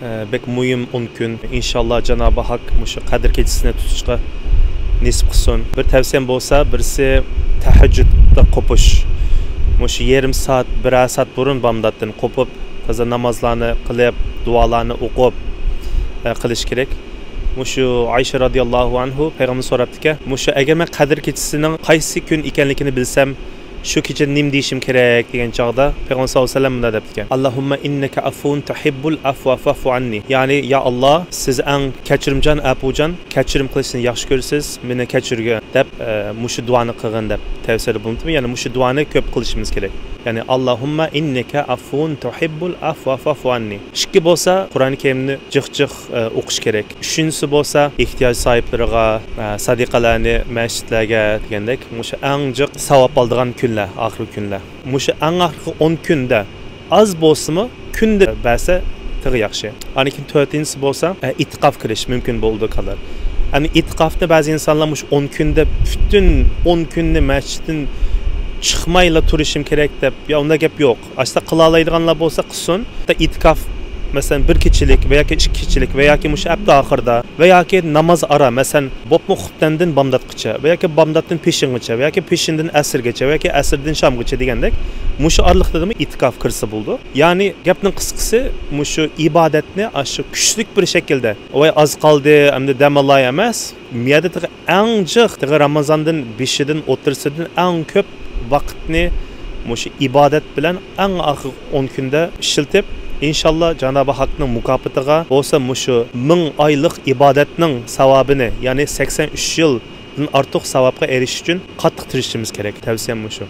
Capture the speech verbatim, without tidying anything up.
ئە، بەك مۇھىم ئون كۈن. ئىنشاللا جانابى ھاق مۇشۇ قەدىر كېچىسىنى تۇتۇشقا نېسىپ قىلسۇن. بىر تەۋسىيەم بولسا، بىرسى تەھەججۇددا قوپۇش. مۇشۇ يېرىم سائەت، بىرەر سائەت بۇرۇن بامداتتىن قوپۇپ، تازا نامازلارنى قىلىپ، دۇئالارنى ئوقۇپ، ئە، قىلىش كېرەك. مۇشۇ ئايشە رازىياللاھۇ ئەنھۇ پەيغەمبەر سوراپتىكەن، مۇشۇ ئەگەر مەن قەدىر كېچىسىنىڭ قايسى كۈن ئىكەنلىكىنى بىلسەم، شۇ كېچىدە نېمە دېيىشىم كېرەك دېگەن چاغدا پەيغەمبەر ساللاللاھۇ ئەلەيھى ۋەسەللەم مۇنداق دەپتىكەن، اللهم إنك عفو تحب العفو فاعف عني. يەنى، يا ئاللا، سىز ئەڭ كەچۈرۈمچان، ئەپۇچان، كەچۈرۈم قىلىشنى ياخشى كۆرىسىز، مېنى كەچۈرگىن دەپ، ئە، مۇشۇ دۇئانى قىلغىن دەپ تەۋسىيەدە بۇلۇندى. يەنى مۇشۇ دۇئانى كۆپ قىلىشىمىز كېرەك. يەنى، اللهم إنك عفو تحب العفو فاعف عني. ئىككى بولسا، قۇرئان كەرىمنى جىق جىق، ئە، ئوقۇش كېرەك. ئۈچىنچىسى بولسا، ئېھتىياج ساھىبلىرىغا، ئە، سەدىقىلەرنى مەسچىتلەرگە دېگەندەك، مۇشۇ ئەڭ جىق ساۋاب ئالىدىغان كۈنلەر، ئاخىرقى كۈنلەر. مۇشۇ ئەڭ ئاخىرقى ئون كۈندە ئاز بولسىمۇ، كۈندە بەرسە تېخى ياخشى. ئاندىن كېيىن تۆتىنچىسى بولسا، ئە، ئېتىقاف قىلىش مۇمكىن بولىدۇ، كالار. ئەمما ئېتىقافنى بەزى ئىنسانلار مۇشۇ ئون كۈندە، پۈتۈن ئون كۈننى مەسچىتتىن چىقمايلا تۇرۇشۇم كېرەك دەپ، يا، ئۇنداق گەپ يوق. ئاشۇنداق قىلالايدىغانلار بولسا قىلسۇن. ئېتىكاف، مەسىلەن، بىر كېچىلىك ۋە ياكى ئىككى كېچىلىك ۋە ياكى مۇشۇ ھەپتە ئاخىرىدا ۋە ياكى ناماز ئارا، مەسىلەن، بولۇپمۇ خۇپتەندىن بامداتقىچە ۋە ياكى بامداتتىن پېشىنغىچە ۋە ياكى پېشىندىن ئەسىرگىچە ۋە ياكى ئەسىردىن شامغىچە دېگەندەك، مۇشۇ ئارىلىقتىمۇ ئېتىكاف كىرسە بولىدۇ. يەنى گەپنىڭ قىسقىسى، مۇشۇ ئىبادەتنى ئاشۇ كۈچلۈك بىر شەكىلدە، ۋاي، ئاز قالدى، ئەمدى دەم ئالاي ئەمەس، مۇ يەردە تېخى ئەڭ جىق، تېخى رامازاندىن بېشىدىن، ئوتتۇرىسىدىن ئەڭ كۆپ ۋاقىتنى مۇشۇ ئىبادەت بىلەن ئەڭ ئاخىرقى ئون كۈندە ئىشلىتىپ، ئىنشاللا جانابى ھاقنىڭ مۇكاپاتىغا بولسا مۇشۇ مىڭ ئايلىق ئىبادەتنىڭ ساۋابىنى، يەنى سەكسەن ئۈچ يىلدىن ئارتۇق ساۋابقا ئېرىشىش ئۈچۈن قاتتىق تىرىشىشىمىز كېرەك. تەۋسىيەم مۇشۇ.